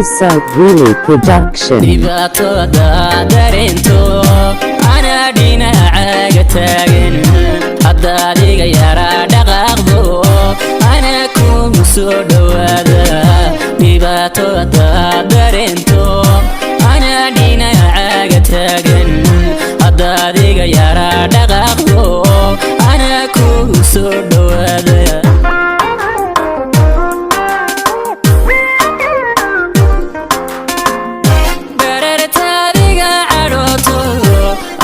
Musa Willie Production. Dhibaatada dareento anaa dhinacaaga taagan. Hadda adiga yaraa dhaqaaqdo, anaa kugu soo dhowaada. Dhibaatada dareento anaa dhinacaaga taagan. Hadda adiga yaraa dhaqaaqdo, anaa kugu soo dhowaada. Dherertaadiga cadhooto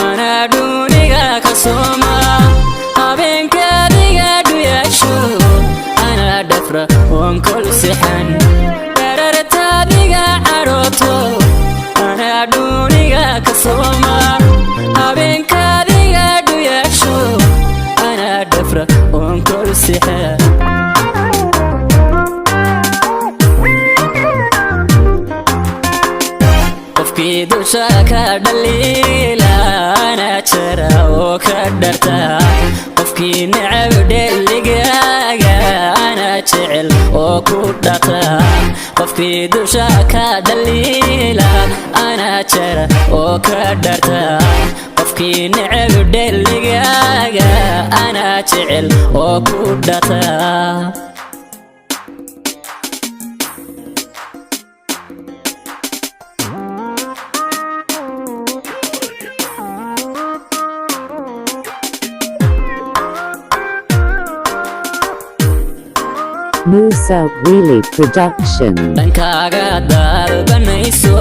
anaa dhuuniga ka sooma. Habeenkaadiga dhuyaasho anaa dhafra oon kol sixan. Dherertaadiga cadhooto anaa dhuuniga ka sooma. Habeenkaadiga dhuyaasho anaa dhafra oon kol sixan. Qofkii dusha ka dhaliila anaa jara oo ka dharta. Qofkii necab dheligaaga anaa jecel oo ku dhata. Qofkii dusha ka dhaliila anaa jara oo ka dharta. Qofkii necab dheligaaga anaa jecel oo ku dhata. Musa Willie Production. Dhankaaga dalbanayso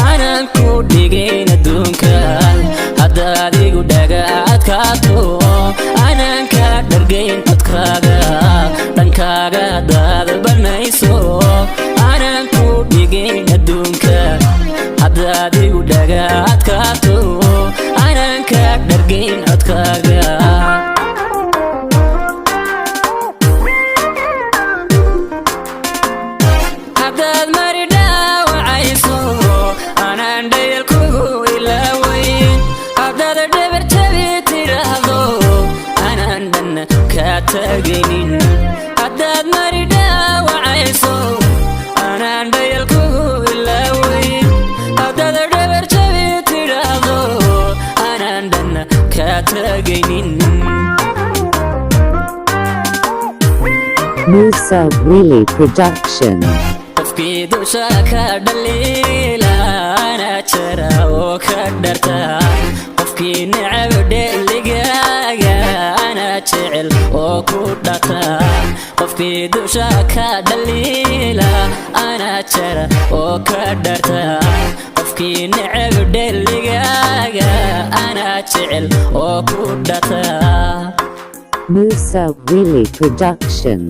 aanan ku dhigayn adduunka. Hadda adigu dhaga adkaato aanan ka dhargayn codkaaga. Dhankaaga dalbanayso aanan ku dhigayn adduunka. Hadda adigu dhaga adkaato aanan ka dhargayn codkaaga. Haddaad mari dhaawacayso anaan dhayal kugu ilaawayn. Haddaad dhabar jabi tidhaahdo anaan dhanna kaa tagaynin. Haddaad mari dhaawacayso anaan dhayal kugu ilaawayn. Haddaad dhabar jabi tidhaahdo anaan dhanna kaa tagaynin. Musa Willie Production. Qofkii dusha ka dhaliila anaa jara oo ka dharta. Qofkii necab dheligaaga anaa jecel oo ku dhata. Qofkii dusha ka dhaliila anaa jara oo ka dharta. Qofkii necab dheligaaga anaa jecel oo ku dhata. Musa Willie Production.